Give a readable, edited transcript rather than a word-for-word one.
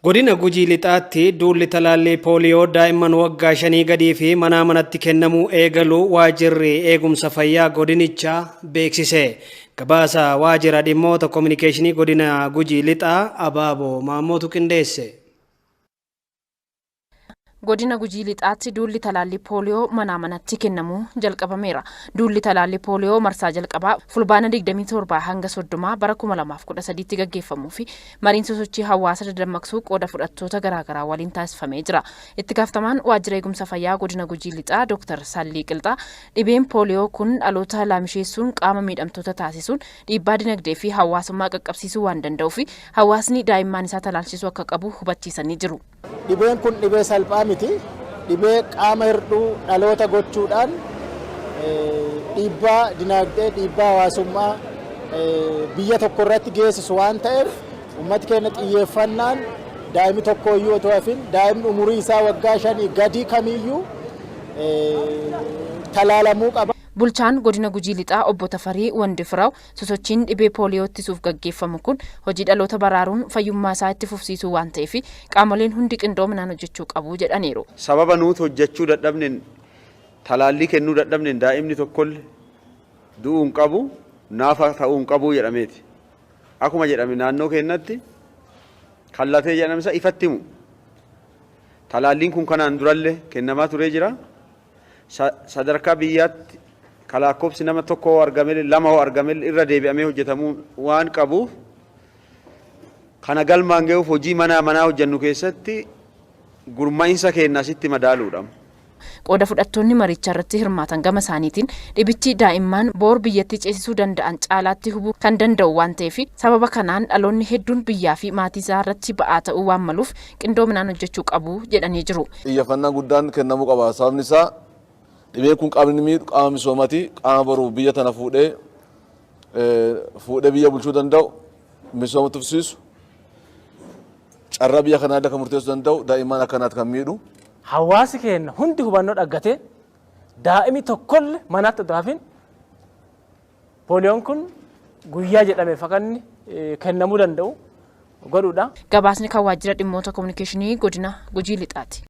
Godina Gujii Lixaatti duulli talaallii pooliyoo daa'imman waggaa 5 gadii fi manaa manatti kennamuu eegaluu waajjirri eegumsa fayyaa godinichaa beeksise. Gabaasa waajjira dhimmoota kominikeeshinii godina Gujii Lixaa Abaaboo Maammootu qindeesse. Godina Gujii Lixaatti duulli talaallii pooliyoo manaa manatti kennamuu jalqabameera. Duulli talaallii pooliyoo marsaa jalqabaa Fulbaana 27 hanga 30 bara 2013tti gaggeeffamuu fi mariin sosochii hawaasa dadammaqsuu qooda fudhattoota garaagaraa waliin taasifamee jira. Itti gaafatamaan Waajjira Eegumsa Fayyaa Godina Gujii Lixaa Dr. Sallii Qilxaa dhibeen pooliyoo kun dhaloota laamisheessuun qaama miidhamtoota taasisuun dhiibbaa dinagdee fi hawaasummaa qaqqabsiisuu waan danda'uuf hawaasni daa'immaan isaa talaalchisuu akka qabu hubachiisanii jiru. Dhibeen kun dhibee salphaa miti. Dhibee qaama hirdhuu dhaloota gochuudhaan dhiibbaa dinagdee, dhiibbaa hawaasummaa biyya tokko irratti geessisu waan ta'eef uummati keenya xiyyeeffannaan daa'imni tokko iyyuu otoo hafin daa'imni umurii isaa waggaa 5 gadii kamiyyuu talaalamuu qaba. Bulchaan godina Gujii Lixaa obbo Tafarii Wandifiraw sosochiin dhibee pooliyoo ittisuuf gaggeeffamu kun hojii dhaloota baraaruun fayyummaa isaa itti fufsiisuu waan ta'eef qaamoleen hundi qindoominaan hojjechuu qabu jedhaniiru. Sababa nuti hojjechuu dadhabneen, talaallii kennuu dadhabneen daa'imni tokkolle du'uu hin qabu, naafa ta'uu hin qabu jedhameeti. Akkuma jedhame naannoo keenyatti kallatee jedhame isa ifatti himu. Talaalliin kun kanaan durallee kennamaa turee jira. Sadarkaa biyyaatti lakkoofsi nama tokko hoo argamelle, lama hoo argamelle irra deebi'amee hojjetamuu waan qabuuf, kana galmaan ga'uuf hojii manaa manaa hojjennu keessatti gurmaa'insa keenya asitti madaaluudha. Qooda fudhattoonni maricha irratti hirmaatan gama isaaniitiin dhibichi daa'imman boor biyyattii ceesisuu danda'an caalaatti hubuu kan danda'u waan ta'eef sababa kanaan dhaloonni hedduun biyyaa fi maatii isaa irratti ba'aa ta'uu waan maluuf qindoominaan hojjechuu qabu jedhanii jiru. Xiyyeeffannaan guddaan kennamuu qaba. Sababni isaa dhibeen kun qaamni miidhu qaama misoomati, qaama boru biyya tana fuudhee fuudhee biyya bulchuu danda'u, misooma tufsiisu, carraa biyya kanaa illee kan murteessuu danda'u daa'imman akkanaati kan miidhu. Hawaasi keenya hundi hubannoo dhaggatee daa'imni tokkollee manatti otoo hafin pooliyoon kun guyyaa jedhame fakanni kennamuu danda'u godhuudha. Gabaasni kan waajjira dhimmoota kominikeeshinii godina Gujii Lixaati.